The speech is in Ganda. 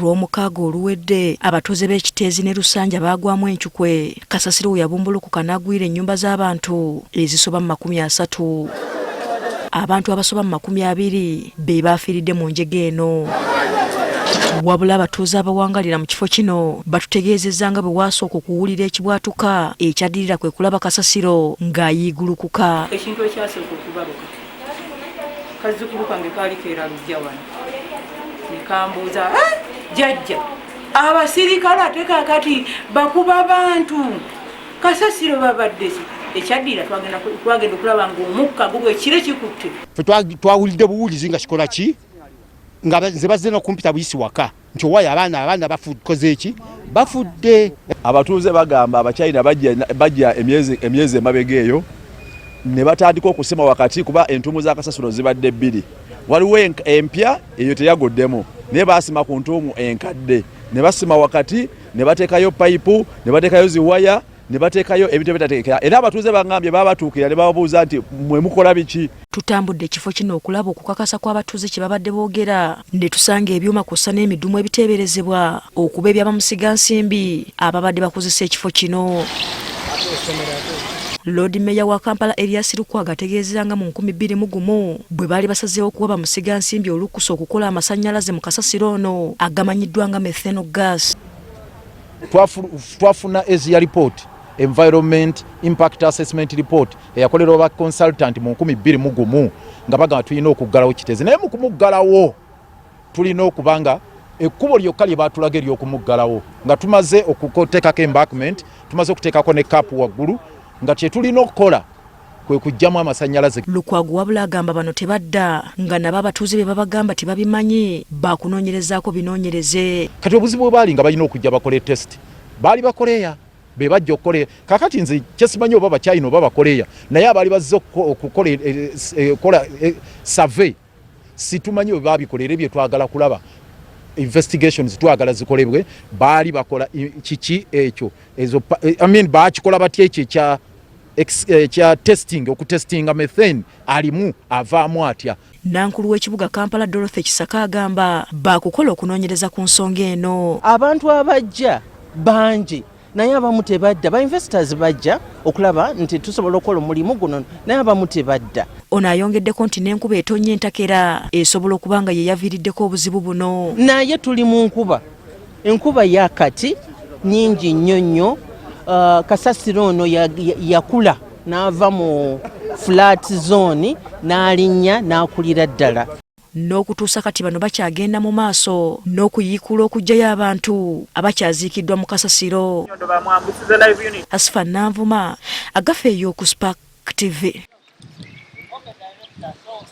Lwomukaaga oluwedde, abatuuze b'e Kiteezi ne Lusanja baagwamu encukwe kasasiro we yabumbulukuka n'agwira ennyumba z'abantu ezisoba mu 30. Abantu abasoba mu 20 be baafiiridde mu njega eno. Wabula abatuuze abawangalira mu kifo kino batutegeezezza nga bwe waasooka okuwulira ekibwatuka, ekyaddirira kwe kulaba kasasiro ng'ayiigulukuka. Ekintu ekyasooka okubaluka, kazzukulu kange kaali keera lujja wano ne kambuuza, eh, jjajja, abasirikale ate kakati bakuba bantu kasasiro babadde ki? Ekyaddira twagenda okulaba ng'omukka gugwo ekire kikutte. Ffe twawulidde buwulizi nga kikola ki, nga nze bazze n'okumpita buyisi waka nti owaye abaana bakoze eki, bafudde. Abatuuze bagamba Abachina bajja emyezi emabega eyo ne batandika okusima wakati, kuba entuumu za kasasiro zibadde bbiri, waliwo empya eyo teyaguddemu, naye basima ku ntuumu enkadde ne basima wakati ne bateekayo payipu ne bateekayo ziwaya ne bateekayo ebintu ebitateekera. Era abatuuze bangambye babatuukira ne bababuuza nti mwe mukola biki? Tutambudde ekifo kino okulaba okukakasa kw'abatuuze kye babadde boogera ne tusanga ebyuma kw'ossa n'emidumu ebiteeberezebwa okuba eby'abamusigansimbi ababadde bakozesa ekifo kino. Lord Mayor wa Kampala Erias Lukwago ategeezezza nga mu 2001 bwe baali basazeewo okuwa bamusigansimbi olukusa okukola amasannyalaze mu kasasiro ono agamanyiddwa nga methane gas. Twafuna ESIA report, Environment Impact Assessment Report, eyakolerwa ba consultant mu 2001 nga bagamba tulina okuggalawo Kiteezi, naye mu kumuggalawo tulina okuba nga ekkubo lyokka lye baatulaga ery'okumuggalawo nga tumaze okuteekako embankment, tumaze okuteekako ne cap waggulu, nga kye tulina okukola kwe kuggyamu amasannyalaze. Lukwago wabula agamba bano tebadda, nga nabo abatuuze bye babagamba tebabimanyi, baakunoonyerezaako binoonyereze. Kati obuzibu bwe baali nga balina okujja bakole test, baali Bakoreya be bajja okukola. Kakati nze kyesimanyi oba Bachina oba Bakoreya, naye abaali bazze okukola survey situmanyi bwe babikola, era ebyo twagala kulaba investigations twagala zikolebwe. Baali bakola kiki ekyo ezo, I mean, bakikola batya ekyo ekya testing, okutestinga methane alimu avaamu atya? Nankulu w'ekibuga Kampala Dorothy Kisaka agamba baakukola okunoonyereza ku nsonga eno. Abantu abajja bangi, naye abamu tebadda. Ba investors bajja okulaba nti tusobola okukola omulimu guno, naye abamu tebadda. Ono ayongeddeko nti n'enkuba etonnya entakera esobola okuba nga ye yaviiriddeko obuzibu buno. Naye tuli mu nkuba, enkuba yakati nyingi nnyo nnyo. Kasasiro ono yakula n'ava mu flat zone n'alinnya n'akulira ddala. N'okutuusa kati bano bakyagenda mu maaso n'okuyiikuula okuggyayo abantu abakyaziikiddwa mu kasasiro. Asifa Nanvuma, Agafeeyo ku Spark TV.